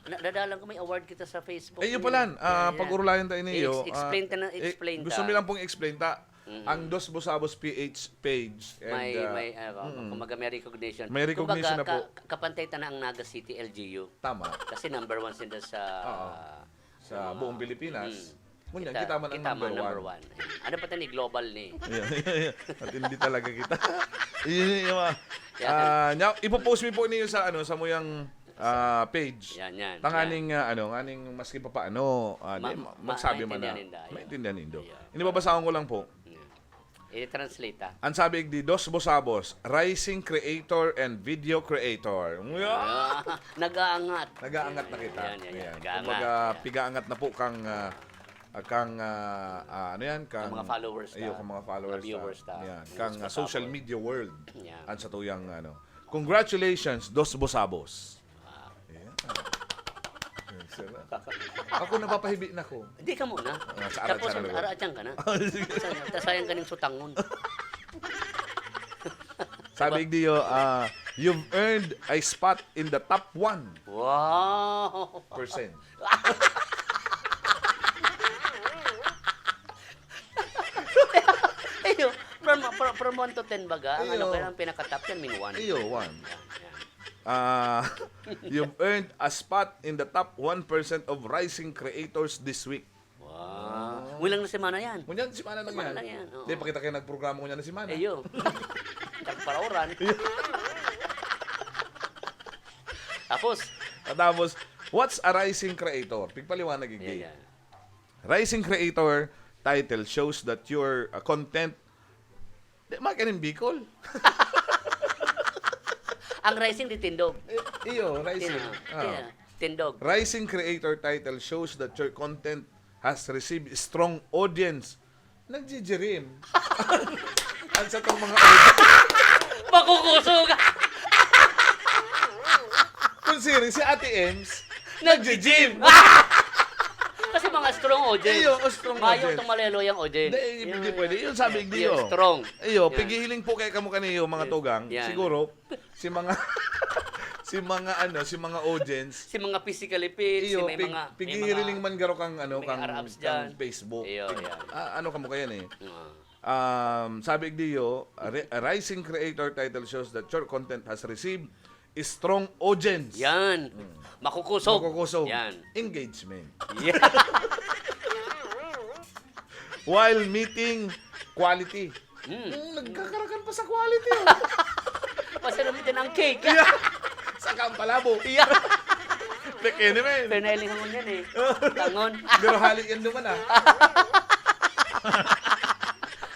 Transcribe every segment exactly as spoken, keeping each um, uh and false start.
Nadadalan ko may award kita sa Facebook. Eh, yun pala, ah, pag-urulayan tayo niyo. Explain ta na, explain ta. Gusto mo lang pong explain ta. Ang Dos Busabos P H page. And, May, ah, may, ano, kumbaga may recognition. May recognition na po. Kumbaga, ka- kapantay ta na ang Naga City L G U. Tama. Kasi number one sila sa... Oo. Sa buong Pilipinas. Mm. Ngunyan, kita man ang number one. Ano pa ta ni global ni? Ayan, ayan, ayan. Matindi talaga kita. Yun yung mga... Yan. Ah, nya, ipopost mi po niyo sa, ano, sa muyang ah, page. Yan, yan, Tanganing, yan. ah, ano, nganing maski pa paano, ah, Ma- di, ma- magsabi man na. maintindihan ninda, ayan. Maintindihan nindo. Ayan. Inibabasahon ko lang po. Yan. I-translate ta. Ang sabi di Dos Bosabos, rising creator and video creator. Yeah. Ah, nag-aangat. Nag-aangat na kita. Yan, yan, yan. Ayan. Nag-aangat. Kumbaga, Yan. pigaangat na po kang, ah, kang, ah, ah, ano yan? Kang, mga followers iyo, ta. kang mga followers Mga viewers ta. Yan. Mga Kang, ah, social followers. Media world. Yan. Ang sa tuyang, ano. Congratulations, Dos Bosabos. Ah. Ayan. Ayan, sir. Ako napapahibi na ko. Hindi ka muna. Ah, sa arat Tapos, siya na araatyan ka na. Oh, sige. Sayang, sayang ka ning sutangon. Sabi diyo, ah, you've earned a spot in the top one Wow! percent. Iyo, from, from, from one to ten baga, ang Iyo. ano kaya ang pinaka-top yan, min one. Iyo, one. Yan, yan. Ah, you've earned a spot in the top one percent of rising creators this week. Wow. Walang na semana yan. Ngunyan, simana lang Simana yan. lang yan, oo. Di, pakita kayo nagprograma ngunyan na simana. Iyo. Tagparaoran. Tapos, Tapos, what's a rising creator? Pigpaliwanag, igdi. Yeah, yeah. Rising creator title shows that your uh, content... Di, makanin Bicol. Ang rising di tindog. Eh, iyo, rising. Tino, Ah. tino, tindog. Rising creator title shows that your content has received strong audience. Nagjijirim. Ang sa tong mga audience. Makukusog! Kung siri, si Ate Ems, Nag-gym! Kasi mga strong audience. Iyo, o strong Mayo audience. itong malelo yung audience. Hindi, hindi pwede. Yun sabi, hindi Iyo, yun. Strong. Iyo, Yan. pigihiling po kaya kamo kaniyo, mga tugang. Yan. Siguro, si mga, si mga ano, si mga audience. Si mga physically fit, si Iyo, may pig, mga... may pigihiling mga- man garo kang, ano, may kang, Arabs kang dyan. Facebook. Iyo, Pig- yan. Ah, ano kamo kaya ni? Ah. Um, sabi diyo, a ri- a rising creator title shows that your content has received a strong audience. Yan. Makukusog. Makukusog. Yan. Engagement. Yan. While meeting quality. Mm. Hmm, nagkakarakan pa sa quality. Oh. Pasalamit din ang cake. Yeah. Saka ang palabo. Yeah. Pekene, men. Pero nailingon yan eh. Tangon. Pero hali yan naman ah.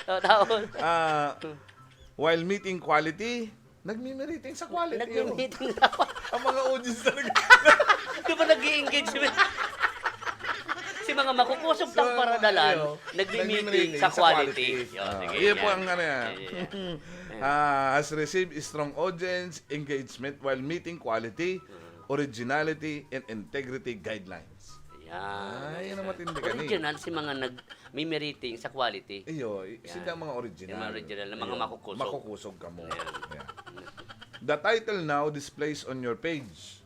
So, tapos, Ah, while meeting quality, nagmi-meeting sa quality. Oh. Nagmi-meeting sa... Ang mga audience talaga. Di ba nag-i-engage sila? Si mga makukusog tang paradalan, Ayo, nagmi-meeting sa quality. Yun, Ah, sige, yun po yan. Ang ano yan. Yan, yan, yan. Ah, has received strong audience, engagement while meeting quality, originality, and integrity guidelines. Yan. Ah, yan ang matindi ka ni. Original si mga nagmi-meeting sa quality. Iyo, i- sila ang mga original. Yung mga original, na mga Iyo, makukusog. Makukusog kamo. Yan. Yeah. The title now displays on your page,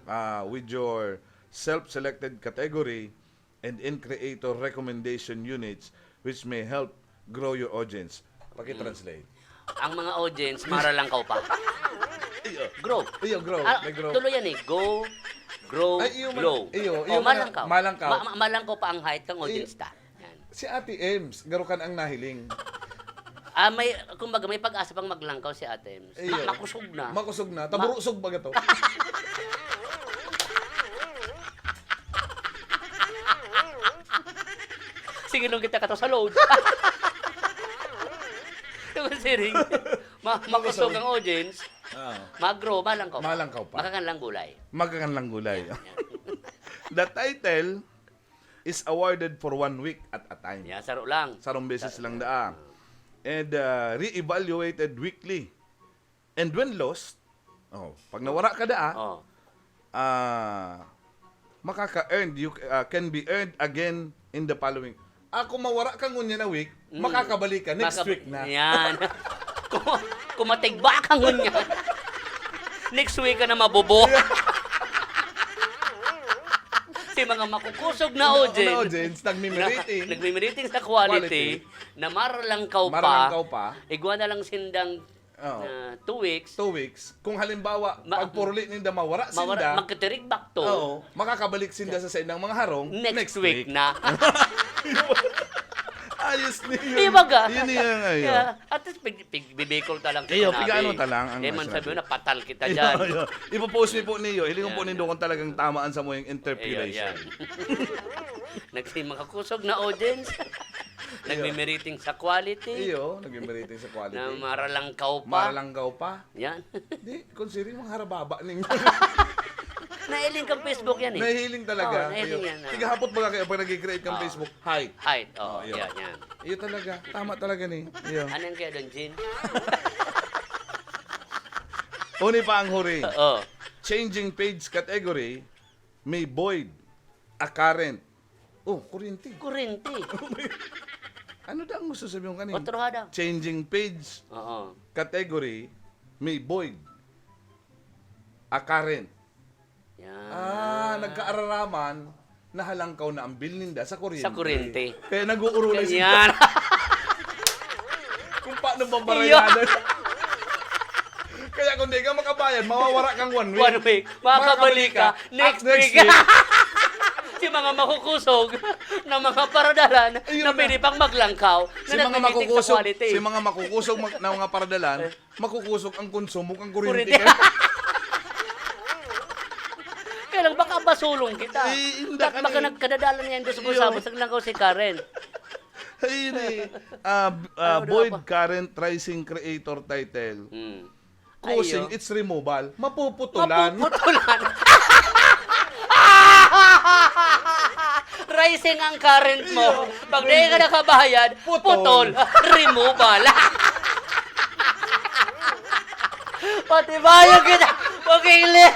ah, with your self-selected category and in creator recommendation units, which may help grow your audience. Paki-translate. Ang mga audience, maralangkaw pa. Iyo. Grow. Iyo, grow. Ah, May grow. Tuloy yan eh. Go, grow, Ay, iyo man- glow. iyo, O, iyo man- malangkaw. malangkaw. Ma- ma- malangkaw pa ang height ng audience ta. Yan. Si Ate Ems, garo kan ang nahiling. Ah, may, kumbaga, may pag-asa pang maglangkaw si Ate Ems. Iyo. Ma- makusog na. Makusog na. Ma- Taburusog ba gato? Sige nung kita kato sa load. Diba, siring? Ma- makusog ang audience. Ah. Magro, malangkaw pa. Malangkaw pa. Makakanlang gulay. Makakanlang gulay. The title is awarded for one week at a time. Yan, saro lang. Sarong beses lang daa. And uh, re-evaluated weekly. And when lost, oh, pag nawara ka daa, Oh. ah, makaka-earned, you uh, can be earned again in the following. Ah, kung mawara ka ngunyan na week, Mm. makakabalik ka next Makab- week na. Yan. Kung, kung matigba ka ngunyan, next week ka na mabubo. Si mga makukusog na audience, na audience, nagmi-meriting. Nagmi-meriting sa quality, quality, na maralangkaw pa, maralangkaw pa, igwa na lang sindang, oo, ah, two weeks. Two weeks. Kung halimbawa, ma-, pagpuruli ninda, mawara, mawara, sinda, magkatirik back to. Oo, makakabalik sinda sa saindang mga harong next, next week, week na. Ayos niyo. Di ba ga? Yun yung, ayun. Yeah. At least, pig-, pig-, bibikol ta lang. Iyo, kita na, pig-ano ta lang ang, di man sabi na, patal kita dyan. Iyo, iyo. Ipo-post mi po niyo. Hilingon po nindo kung talagang tama an samuyang interpolation. Iyo, yan. Nagsi-, mga kusog na audience. Iyo. Nagmi-meriting sa quality. Iyo, nagmi-meriting sa quality. Na maralangkaw pa. Maralangkaw pa. Yan. Di, kung siri, mga harababa ning. Nahiling kang Facebook yan eh. Nahiling talaga. Oo, nahiling yan, oo. Iyo. Tigahapot baga kayo pag nag-create kang, oo, Facebook. Hi. Hi. Oo, oo, iyo. Yan, yan. Iyo talaga. Tama talaga ni. Iyo. Anong kaya doon, Jin? Uni pa ang huri. Oo. Changing page category, may void, a current. Oh, kuryente. Kuryente. Ano daw ang gusto sabihin kanin? Otro ha daw. Changing page, oo, category, may void, a current. Yan. Ah, nagkaararaman, nahalangkaw na ang bill ninda sa kuryente. Sa kuryente. Kaya nag-uurulay sila. Ganyan. Kung paano babayaran. Iyo. Kaya kung di ka makabayad, mawawara kang one week. One week. Makakabalik ka next week. Makakabalik ka at next week. Si mga makukusog na mga paradalan na pwede pang maglangkaw na nagmimiting sa quality. Iyo na. Si mga makukusog, si mga makukusog mag-, na mga paradalan, eh, makukusog ang konsumo kang kuryente. Kuryente. Kaya lang, baka basulong kita. Eh, inda ka na eh. Baka nagkadadalan yan doon sa bulsa mo, naglangkaw si Karen. Ayun eh. Ah, b-, ah, ano daw void pa? Current rising creator title. Hmm. Causing its removal. Ayo. Mapuputulan. Mapuputulan. Rising ang current mo. Iyo. Pag di ka nakabayad, putol. Putol. Removal. Pati ba yung kita? Pag-ingli.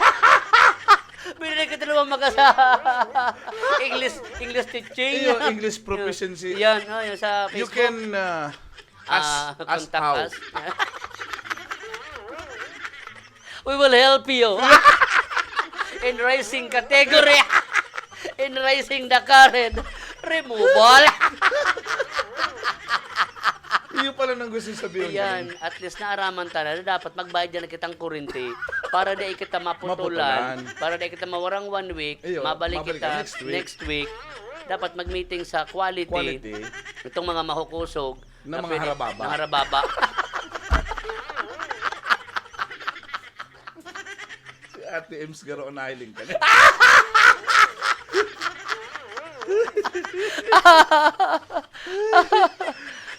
Binili ko ito naman mag-asa. English, English teaching. Iyo, English proficiency. Yan, oh, yan sa Facebook. You can, uh, ask, ah, ask contact how. Us. We will help you. In rising category. In rising the current. Removal. Iyo pala nang gusto sabihin. Yan, at least naaraman ta na, na dapat magbayad yan na kitang kurente para di kita maputulan, maputulan, para di kita mawarang one week, iyo, mabalik, mabalik kita next week. Next week. Dapat mag-meeting sa quality. Quality. Itong mga makukusog, na na mga pwede, harababa. Na harababa. Si Ate Ems garo nahiling ka na.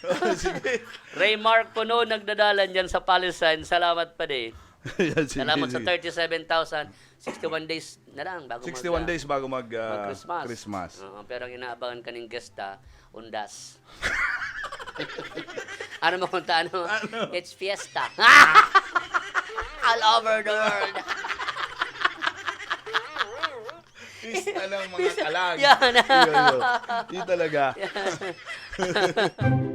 Oh, sige. Ray Mark Puno nagdadalan dyan sa Palisand. Salamat, padi. Yan, sige, sige. Salamat sa thirty-seven thousand. Sixty-one days na lang bago mag, sixty-one days bago mag, ah, mag-Christmas. Christmas. Oo, pero ang inaabangan kaning guest, ah, undas. Ano mo kung ano? Ano? It's fiesta. All over the world. Pista ng mga kalag. Yan. Yun, yun. Yun talaga. Yan.